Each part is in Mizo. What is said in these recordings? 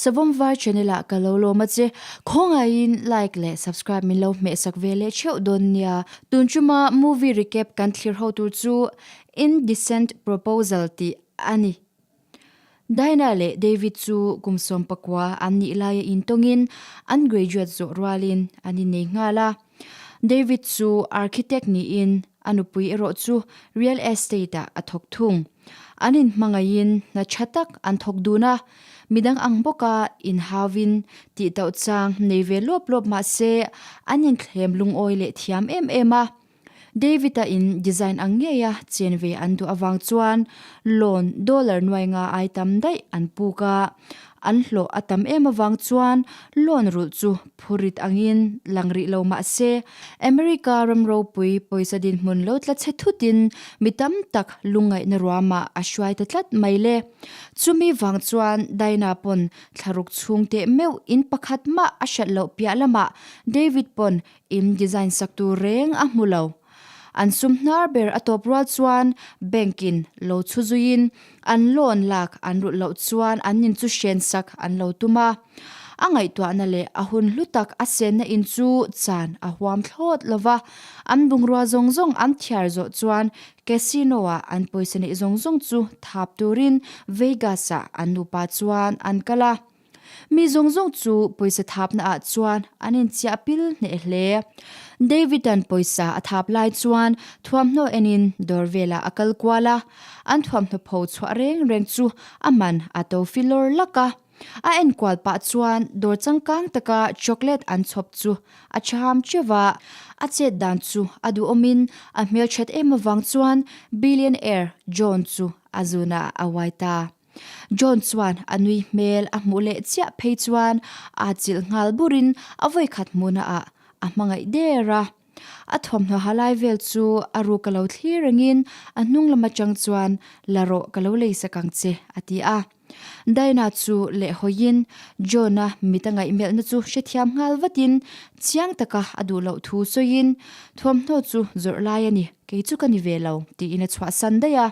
Savawm var channel ah ka lo lawm a che. Khawngaihin like leh subscribe min lo hmeh sak ve leh theuh dawn nia. Tun chuma movie recap kan thlir ho tur chu Indecent Proposal tih a ni. Dinah leh David chu kum 19 an nih laia intawngin an graduate zawh rualin an innei nghal a. David chu architect niin a nupui erawh chu real estate ah a thawk thung. An inhmangaihin hna tha tak an thawk dun a, midang ang bawka inhauvin tihtauh chang nei ve lawp lawp mah se an inthlem lungawi leh thiam em em a. David-a in design ang ngeia chen ve an duh avang chuan loan dollar nuai nga ai tam daih an puk a, an hlawh a tam em avang chuan loan rulh chu phurit angin lang rih lo mah se America ram ropui pawisa dinhmun lo tla chhe thutin mi tam tak lungngaihna ruamah a hruai ta tlat mai le. Chumi vang chuan Dinah pawn thlaruk chhung teh meuh in pakhat mah a hriat loh piah lamah David pawn In design sak tur reng a hmu lo. An sum hnar ber a tawp rual chuan bank in lo chhu zuiin an loan lak an rulh loh chuan an in chu hren sak an lo tum a. A ngaihtuahna leh a hun hlu tak a senna in chu chan a huam thlawt lo va, an bungrua zawng zawng an thiar zawh chuan casino ah an pawisa neih zawng zawng chu thap turin Vegas ah an nupa chuan an kal a. Mi zawng zawng chu pawisa thapna ah chuan an inchiah pil hneh hle. David-a'n pawisa a thap lai chuan thuamhnaw enin dawr velah a kal kual a, an thuamhnaw pho chhuah reng reng chu a man a to filawr lak a. A enkual pah chuan dawr changkang taka chocolate an chhawp chu a cham teuh va, a chet dan chu a duhawmin a hmelthat em avang chuan billionaire John chu a zunah a uai ta. John chuan a nui hmel a hmuh leh chiah phei chuan a chilh nghal burin a vawikhat hmuhna ah a hmangaih der a. A thawmhnaw ha lai vel chu a ru ka lo thlir rengin a hnung lam atang chuan la rawh ka lo lei sak ang che a ti a. Dinah chu leh hawiin John-a mit a ngaihmelhna chu hrethiam nghal vatin chiang taka a duh loh thu sawiin thuamhnaw chu zawrh lai a ni kei chu ka ni ve lo tiin a chhuahsan daih a.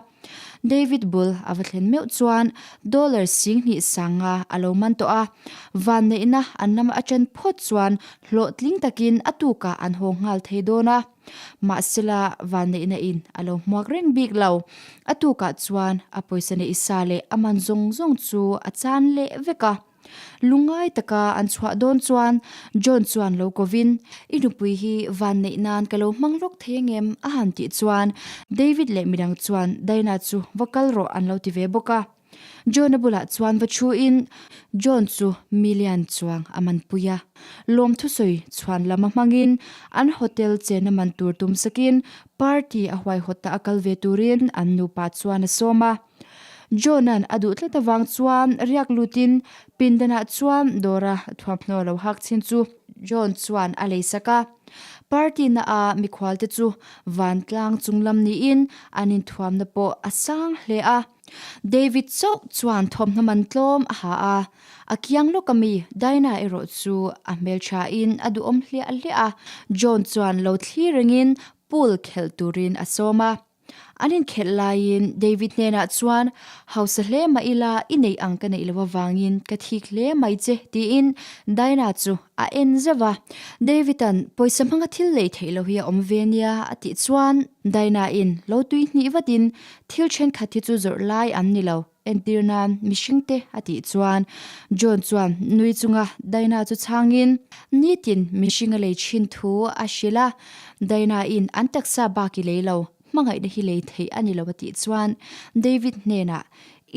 David bul a va thlen meuh chuan dollar 2000 sanga a lo man tawh a, vanneihna an lam atang phawt chuan hlawhtling takin a tukah an haw nghal thei dawn a. Mahsela vanneihna in a lo hmuak reng bik lo. A tukah chuan a pawisa neih sa leh a man zawng zawng chu a chan leh vek a. Lungngai taka an chhuah dawn chuan John chuan lo kovin, I nupui hi van neih nan ka lo hmang lawk thei angem? a han tih chuan David leh midang chuan Dinah chu va kal rawh an lo ti ve bawk a. John-a bulah chuan va thuin John chu million chuang a manpui a. Lawm thusawi chhuan lam a hmangin an hotel chena man tur tum sakin party a huaihawt ta a kal ve turin an nupa chuan a sawm a. John-a'n a duh tlat avang chuan riak lutin pindanah chuan dawra thuamhnaw lo hak chin chu John chuan a lei sak a. Party na-a mikhualte chu vantlang chunglam niin an inthuamna pawh a sang hle a. David chauh chuan thawmhnaw man tlawm a ha a, a kiang lawk ami Dinah erawh chu a hmelthain a duhawm hliah hliah a. John chuan lo thlir rengin pool khelh turin a sawm a. An inkhelh laiin David hnenah chuan, Hausa hle mah ila, i neih ang ka neih loh avangin ka thik hle mai che, tiin Dinah chu a en zauh a. David-a'n, Pawisa hmanga thil lei theih loh hi a awm ve nia, a tih chuan Dinah-in lo tui hnih vatin, Thil thenkhat hi chu zawrh lai an ni lo, entir nan mihringte, a tih chuan John chuan nui chunga Dinah chu chhangin, Nitin mihring a lei thin thu a hrilh a, Dinah-in an taksa bak i lei lo, hmangaihna hi lei theih a ni lo a tih chuan David hnenah,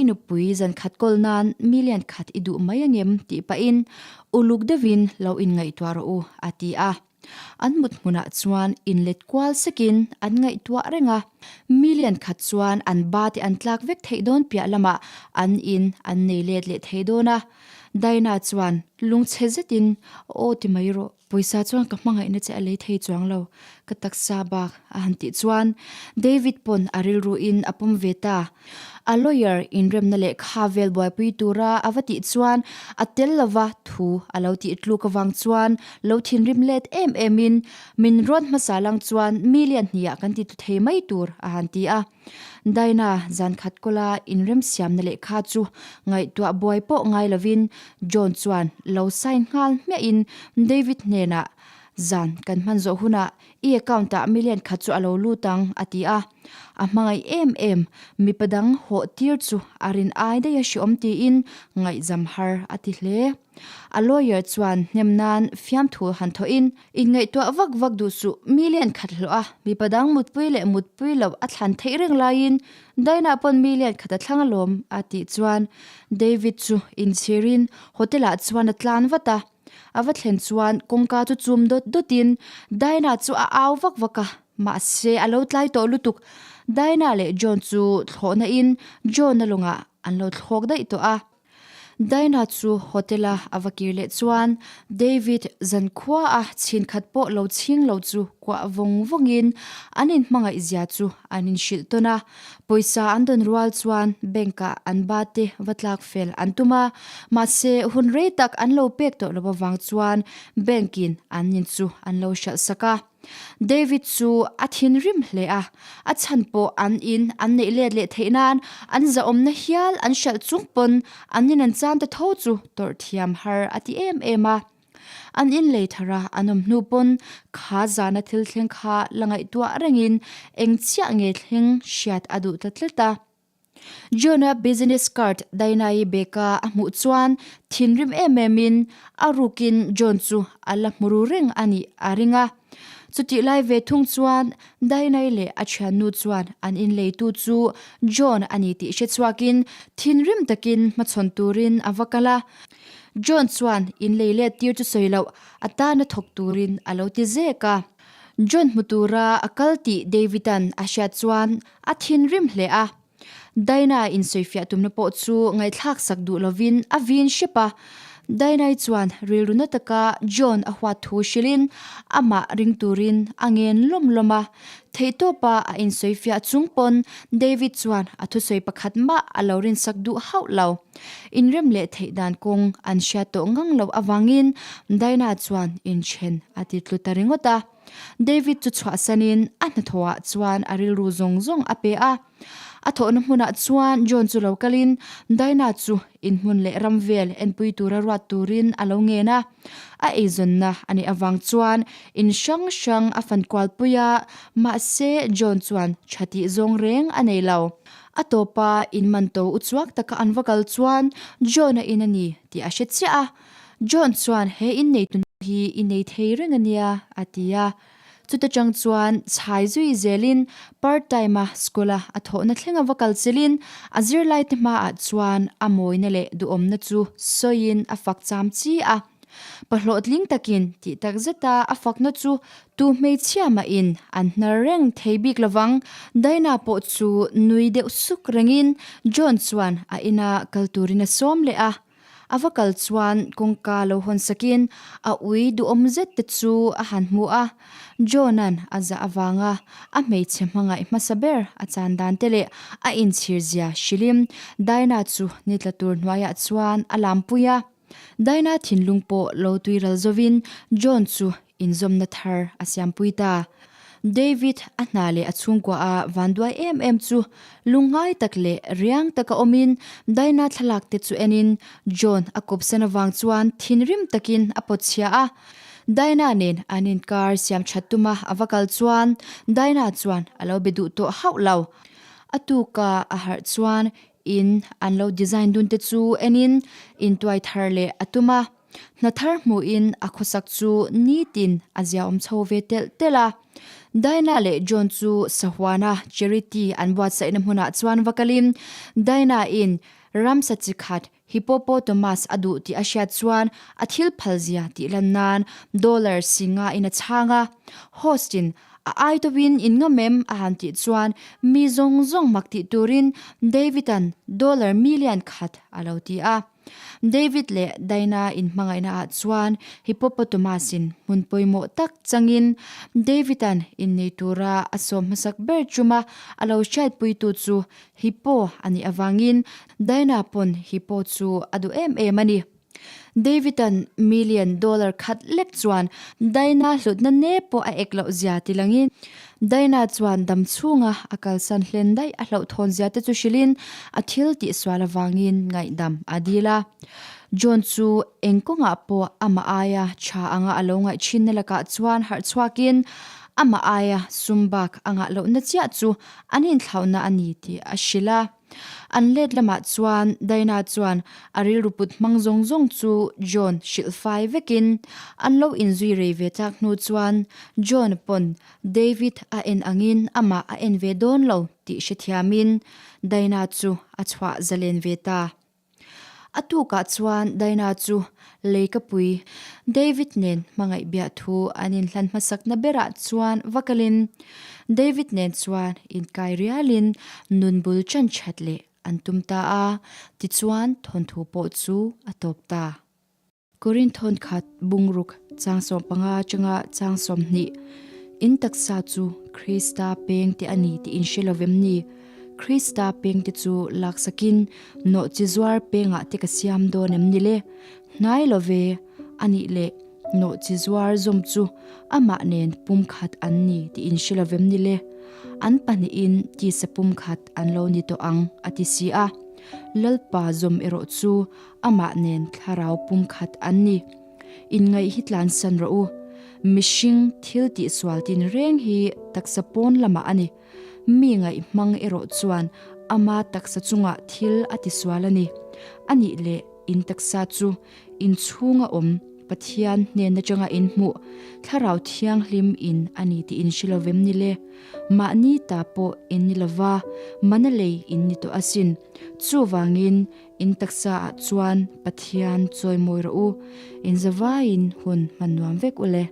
I nupui zan khat kawl nan million khat i duh mai angem? tih pahin uluk deuhin lo inngaihtuah rawh u a ti a. An mut hmunah chuan inlet kual sekin an ngaihtuah reng a, million khat chuan an ba te an tlak vek theih dawn piah lamah an in an nei let leh thei dawn a. Dinah chuan lungchhe zetin, Aw ti mai rawh, pawisa chuan ka hmangaihna che a lei thei chuang lo, ka taksa bak a han tih chuan David pawn a rilruin a pawm ve ta. A lawyer inremna lehkha vel buaipui tura a va tih chuan a tel lova thu a lo tih tluk avang chuan lo thinrim let em emin min rawn hmasa lang chuan million hniah kan ti tlu thei mai tur a han ti a. Dinah zan khat kawla inremsiamna lehkha chu ngaihtuah buai pawh ngai lovin John chuan lo sign nghal hmiahin David hnenah zan kan hman zawh hunah i account ah million khat chu a lo lut ang a ti a. A hmangaih em em mipa dang hawh tir chu a rin ai daih a hreawm tiin ngaihzam har a ti hle. A lawyer chuan hnem nan fiamthu han thawhin, Inngaihtuah vak vak duh suh, million khat hlawh a, mipa dang mutpui leh mutpui loh a thlan theih reng laiin Dinah pawn million khat a thlang alawm a tih chuan David chu inchhirin hotel ah chuan a tlan vat a. A va thlen chuan kawngka chu chum dawt dawtin Dinah chu a au vak vak a, mahse a lo tlai tawh lutuk. Dinah leh John chu thlawhna in John-a lawngah an lo thlawk daih tawh a. Dinah chu hotel-a a va kir leh chuan David zankhua a chhin khat pawh lo chhing lo chu kuah vawng vawngin an inhmangaih zia chu an inhrilh tawn a. Pawisa an dawn rual chuan bank-ah an ba te va tlak fel an tum a, mahse hun rei tak an lo pek tawh lo avang chuan bank-in an in chu an lo hralh sak a. David chu a thinrim hle a, a chhan pawh an in an neih let leh theih nan an zahawmna hial an hralh chung pawn an in an chan ta tho chu tawrh thiam har a ti em em a. An in lei thar a an awm hnu pawn kha zana thil thleng kha la ngaihtuah rengin eng chiah nge thleng hriat a duh ta tlat a. John-a business card Dinah-i bag-a a hmuh chuan thinrim em emin a rukin John chu a la hmu ru reng a nih a ring a. Chutih lai ve thung chuan Dinah-i leh a thiannu chuan an inleitu chu John a ni tih hre chhuakin thinrim takin hmachhawn turin a va kal a. John chuan inlei let tir chu sawi loh a tana thawk turin a lo ti zek a. John hmu tura a kal tih David-a'n a hriat chuan A thinrim hle a. Dinah insawifiah tumna pawh chu ngaihthlak sak duh lovin a vin hrep a. Dinah-i chuan rilru na taka John a huat thu hrilhin amah ring turin a ngen lawm lawm a. Theihtawpa a insawifiah chung pawn David chuan a thusawi pakhat mah a lo rinsak duh hauh lo. Inrem leh theih dan kawng an hriat tawh ngang loh avangin Dinah chuan inthen a ti tlu ta ringawt a. David chu chhuahsanin a hnathawhah chuan a rilru zawng zawng a pe a. A thawhna hmunah chuan John chu lo kalin Dinah chu inhmun leh ram vel enpui tura ruat turin a lo ngen a. A eizawnna a nih avang chuan in hrang hrang a fan kualpui a, mahse John chuan tha tih zawng reng a nei lo. A tawpa in man to uchuak taka an va kal chuan John-a in a ni tih a hre chiah a. John chuan he inneitu hi i nei thei reng a nia, a ti a. Chuta chang chuan chhai zui zelin part time-a school-a a thawhna thleng a va kal chilin a zirlaite hmaah chuan a mawina leh duhawmna chu sawiin a fak cham chi a. Pahlawhtling takin tih tak zeta a fakna chu tu hmeichhia mahin an hnar reng thei bik lovang. Dinah pawh chu nui deuh suk rengin John chuan a ina kal turin a sawm leh a. A va kal chuan kawngka lo hawn sakin a ui duhawm zet te chu a han hmu a. John-a'n a zah avanga a hmeichhe hmangaih hmasa ber a chan dan te leh a inchhir zia hrilhin Dinah chu ni tla tur hnuaiah chuan a lampui a. Dinah thinlung pawh lo tuiral zovin John chu inzawmna thar a siampui ta. David a hna leh a chhungkua a vanduai em em chu lungngai tak leh riang taka awmin Dinah thlalak te chu enin John a kawpsan avang chuan thinrim takin a pawt chhia a. Dinah nen an inkar siam that tuma a va kal chuan Dinah chuan a lo be duh tawh hauh lo. A tuka a harh chuan in an lo design dun te chu enin intuai thar leh a tum a. Hna thar hmuhin a khawsak chu nitin a ziaawm chho ve telh telh a. Dinah leh John chu sahuana charity an buatsaihna hmunah chuan va kalin Dinah-in ramsa chi khat hippopotamus a duh tih a hriat chuan a thil phal zia tih lan nan dollar singa in a chhang a. Host-in a ai tawhin in ngam em a han tih chuan mi zawng zawng mak tih turin David-a'n dollar million khat a lo ti a. David leh Dinah inhmangaihna ah chuan Hippopotamus-in hmun pawimawh tak changin David-a'n innei tura a sawm hmasak ber chuma a lo hriatpuitu chu Hippo a nih avangin Dinah pawn Hippo chu a duh em em a ni. David-a'n million dollar khat lek chuan Dinah hlutna ne pawh a ek loh zia ti langin. Dinah chuan dam chhunga a kalsan hlen daih a hlauhthawn zia te chu hrilhin a thil tihsual avangin ngaihdam a dil a. John chu eng kawngah pawh amah aia tha anga a lo ngaih thinna lakah chuan harh chhuakin amah aia sum bak a ngah lohna chiah chu an inthlauhna a ni tih a hrilh a. An let lamah chuan Dinah chuan a rilru put hmang zawng zawng chu John hrilh fai vekin an lo inzui rei ve tlak hnu chuan John pawn David a en angin amah a en ve dawn lo tih hrethiamin Dinah chu a chhuah zalen ve ta. A tukah chuan Dinah chu leikapui David nen hmangaih biah thu an inhlan hmasakna berah chuan va kalin David nen chuan inkai rialin nun bul chan that leh an tum ta a, tichuan thawnthu pawh chu a tawp ta. Korin thawnkhat bungruk chang 15 atanga chang 20 In taksa chu Krista peng te a ni tih in hre lo vem ni? Krista peng te chu laksakin nawhchi zuar pengah te ka siam dawn em ni le? Hnai lo ve, a nih leh nawhchi zuar zawm chu amah nen pumkhat an ni tih in hre lo vem ni le? An pahnihin tisa pumkhat an lo ni tawh ang, a ti si a. Lalpa zawm erawh chu Amah nen thlarau pumkhat an ni. Inngaih hi tlansan rawh u. Mihring thil tihsual tin reng hi taksa pawn lamah a ni. Mi ngaih hmang erawh chuan ama taksa chungah thil a tisual a ni. A nih leh in taksa chu inchhunga awm Pathian hnen atanga in hmuh Thlarau Thianghlim in a ni tih in hre lovem ni le? Mahni ta pawh in ni lova, mana lei in ni tawh asin. Chuvangin In taksa ah chuan Pathian chawimawi rawh u, in zavaiin hun hman nuam vek u le.